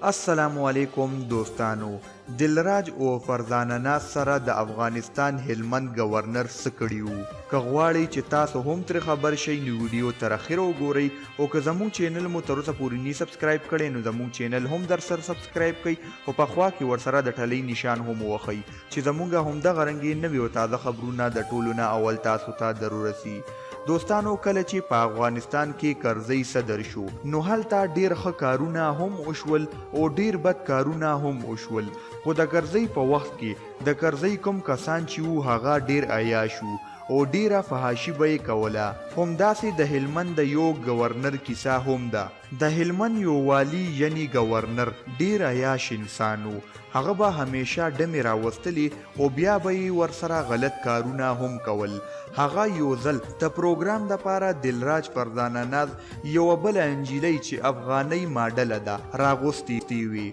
السلام علیکم دوستانو دلراج او فرزانه ناز سره د افغانستان هلمند ګورنر څه کړي وو که غواړئ چې تاسو هم ترې خبر شئ نو ویډیو تر اخره وګورئ او که زموږ چینل مو تر اوسه پورې نی سبسکرایب کړی نو زموږ چینل هم درسره سبسکرایب کړئ او په خوا کې ورسره د ټلۍ نشان هم ووهئ چې زموږ همدغه رنګې نوي او تازه خبرونه د ټولو نه اول تاسو ته درورسي. دوستانو کله چې په افغانستان کې کرزی صدر شو نو هلته ډیر ښه کارونه هم وشول او ډیر بد کارونه هم وشول خو د کرزی په وخت کې د کرزی کوم کسان چې وو هغه ډیر عیاش وو او ډیره فحاشي به یې کوله همداسې د هلمند د یو ګورنر کیسه هم ده. د هلمند يو والي يني ګورنر ډېر عياش انسان و، هغه به همېشه ډمې راوستلې او بيا به يې ورسره غلط کارونه هم کول. هغه يو ځل د پروګرام دپاره دلراج فرزانه ناز يوه بله نجلۍ چې افغانۍ ماډله ده راغوستې وې.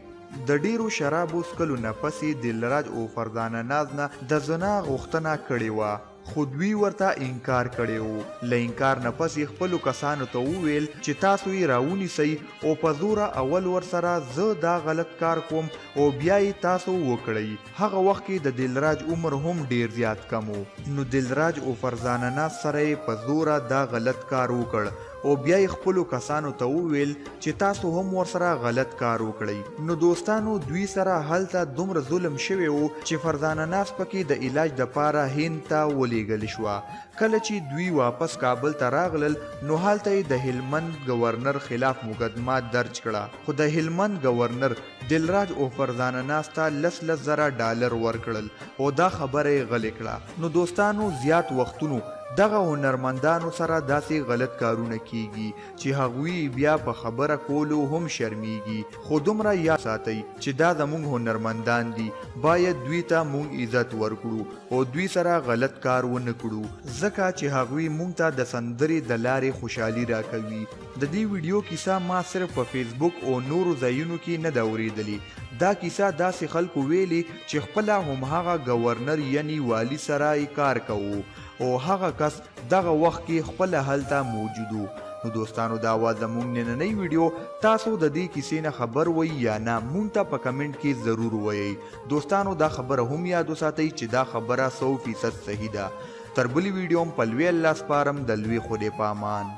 د ډېرو شرابو څکلو نه پس يې دلراج او فرزانه ناز نه د زنا غوښتنه کړې وه. خو دوی ورته انکار کړی و. له انکار نه پس یې خپلو کسانو ته وویل چې تاسو یې راونیسئ او په زوره اول ورسره زه دا غلط کار کوم او بیا یې تاسو وکړئ. هغه وخت کې د دلراج عمر هم ډیر زیات کم و. نو دلراج او فرزانه ناز سره یې په زوره دا غلط کار وکړ او بیا یې خپلو کسانو ته وویل چې تاسو هم ورسره غلط کار وکړئ. نو دوستانو دوی سره هلته دومره ظلم شوی و چې فرزانه ناز پکې د علاج دپاره هند ته ولیږل شوه. کله چې دوی واپس کابل ته راغلل نو هلته یې د هلمند ګورنر خلاف مقدمه درج کړه خو د هلمند ګورنر دلراج او فرزانه ناز ته لس لس زره ډالر ورکړل او دا خبره یې غلې کړه. نو دوستانو زیات وختونو دغه هنرمندانو سره داسې غلط کارونه کیږي چې هغوي بیا په خبره کولو هم شرمیږي خو دومره یاد ساتئ چې دا زموږ هنرمندان دي باید دوی ته موږ عزت ورکړو او دوی سره غلط کار ونه کړو ځکه چې هغوي موږ ته د سندرې د لارې خوشحالي راکوي. د دې ویډیو کیسه ما صرف په فیسبوک او نورو ځایونو کې نه ده اوریدلې دا کیسه داسې خلکو ویلې چې خپله هم هغه ګورنر یعنی والي سره یې کار کوو او هغه کس دغه وخت کې خپله هلته موجود و. نو دوستانو دا وه زموږ نننۍ ویډیو تاسو د دې کیسې نه خبر وئ یا نه مونږ ته په کمنټ کې ضرور ووایئ. دوستانو دا خبره هم یاد وساتئ چې دا خبره 100% صحیح ده. تر بلې ویډیو هم په لوی الله سپارم د لوی خدای په امان.